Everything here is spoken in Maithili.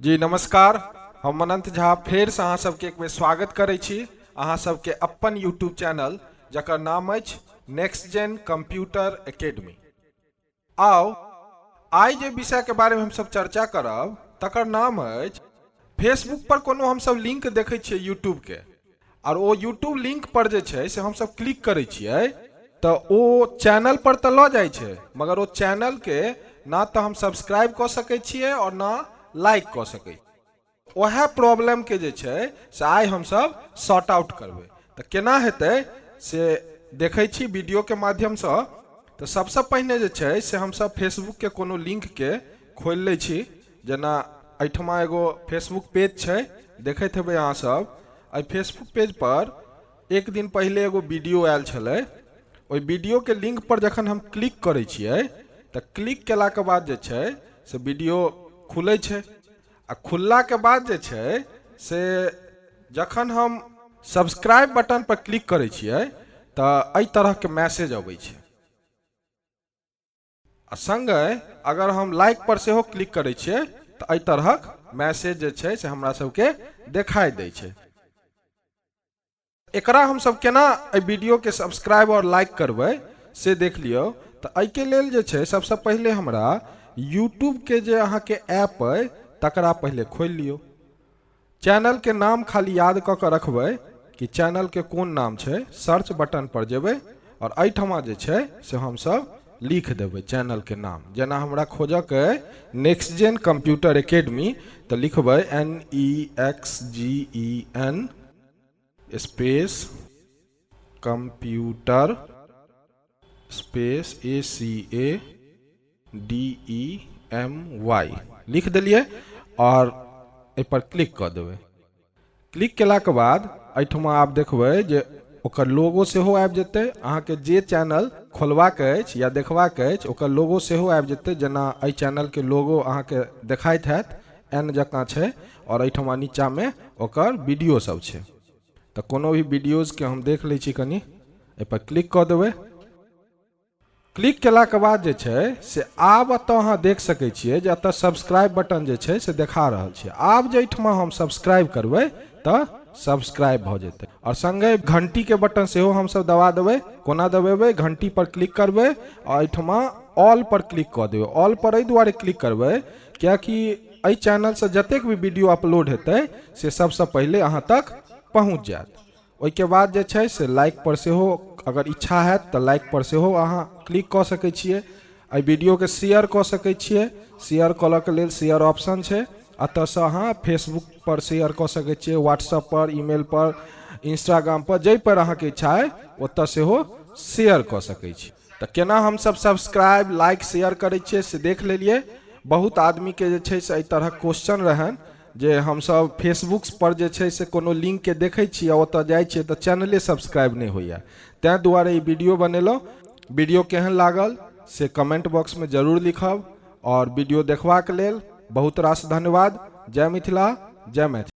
जी नमस्कार, हम अनंत झा फेरसँ अहाँ सबके एक बेर स्वागत करै छी अहाँ सबके अपन यूट्यूब चैनल जकर नाम अछि नेक्स्ट जेन कंप्यूटर एकेडमी। आउ आइ जे विषयके बारेमे हमसब चर्चा करब तकर नाम अछि फेसबुक पर कोनो हमसब लिंक देखै छियै यूट्यूबके आओर ओ यूट्यूब लिंक पर जे छै से हमसब क्लिक करै छियै तऽ ओ चैनल पर तऽ लऽ जाइ छै, मगर ओ चैनलके ना तऽ हम सब्सक्राइब कऽ सकै छियै आओर ना लाइक कऽ सकै। वएह प्रॉब्लमके जे छै से आइ हमसब सॉर्ट आउट करबै। तऽ केना हेतै से देखै छी वीडियोके माध्यमसँ। तऽ सबसँ पहिने जे छै से हमसब फेसबुकके कोनो लिंकके खोलि लै छी। जेना एहिठमा एगो फेसबुक पेज छै, देखैत हेबै अहाँ सब। एहि फेसबुक पेज पर एक दिन पहिले एगो वीडियो आयल छलै। ओहि वीडियोके लिंक पर जखन हम क्लिक करै छियै तऽ क्लिक केलाके बाद जे छै से वीडियो खुलै छै। आ खुललाके बाद जे छै से जखन हम सब्सक्राइब बटन पर क्लिक करै छियै तऽ एहि तरहके मैसेज अबै छै। आ सङ्गे अगर हम लाइक पर सेहो क्लिक करै छियै तऽ एहि तरहक मैसेज जे छै से हमरा सबके देखाइ दै छै। एकरा हमसब केना एहि वीडियोके सब्सक्राइब आओर लाइक करबै से देख लियौ। तऽ एहिके लेल जे छै सबसँ पहिले हमरा यूट्यूबके जे अहाँके ऐप अइ तकरा पहिले खोलि लियौ। चैनलके नाम खाली याद कऽ कऽ रखबै कि चैनलके कोन नाम छै। सर्च बटन पर जेबै आओर एहिठमा जे छै से हमसब लिख देबै चैनलके नाम। जेना हमरा खोजऽके अइ नेक्स्ट जेन कंप्यूटर एकेडमी, तऽ लिखबै NEXGEN space computer space ACADEMY लिख देलियै आओर एहिपर क्लिक कऽ देबै। क्लिक केलाके बाद एहिठमा आब देखबै जे ओकर लोगो सेहो आबि जेतै। अहाँके जे चैनल खोलबाक अछि या देखबाक अछि ओकर लोगो सेहो आबि जेतै। जेना एहि चैनलके लोगो अहाँके देखाइत हैत, एन जकाँ छै आओर एहिठमा नीचाँमे ओकर वीडियो सब छै। तऽ कोनो भी वीडियोजके हम देख लै छी कनि, एहिपर क्लिक कऽ देबै। क्लिक केलाके बाद जे छै से आब एतऽ अहाँ देख सकै छियै जे एतऽ सब्सक्राइब बटन जे छै से देखा रहल छै। आब जे एहिठमा हम सब्सक्राइब करबै तऽ सब्सक्राइब भऽ जेतै। आओर सङ्गे घंटीके बटन सेहो हमसब दबा देबै। कोना दबेबै? घंटी पर क्लिक करबै आओर एहिठमा ऑल पर क्लिक कऽ देबै। ऑल पर एहि दुआरे क्लिक करबै कियाकि एहि चैनलसँ जतेक भी वीडियो अपलोड हेतै से सबसँ पहिले अहाँ तक पहुँच जायत। ओहिके बाद जे छै से लाइक पर सेहो अगर इच्छा हैत तऽ लाइक पर सेहो अहाँ क्लिक कऽ सकै छियै। एहि वीडियोके शेयर कऽ सकै छियै। शेयर करऽके लेल शेयर ऑप्शन छै, एतऽसँ अहाँ फेसबुक पर शेयर कऽ सकै छियै, व्हाट्सएप पर, ईमेल पर, इंस्टाग्राम पर, जाहि पर अहाँके इच्छा अइ ओतऽ सेहो शेयर कऽ सकै छी। तऽ केना हमसब सब्सक्राइब लाइक शेयर करै छियै से देख लेलियै। बहुत आदमीके जे छै से एहि तरहक क्वेश्चन रहनि जे हमसब फेसबुक पर जे छै से कोनो लिंकके देखै छी आ ओतऽ जाइ छियै तऽ चैनले सब्सक्राइब नहि होइए, ताहि दुआरे ई वीडियो बनेलहुँ। वीडियो केहन लागल से कमेंट बॉक्समे जरूर लिखब आओर वीडियो देखबाक लेल बहुत रास धन्यवाद। जय मिथिला, जय मैथिली।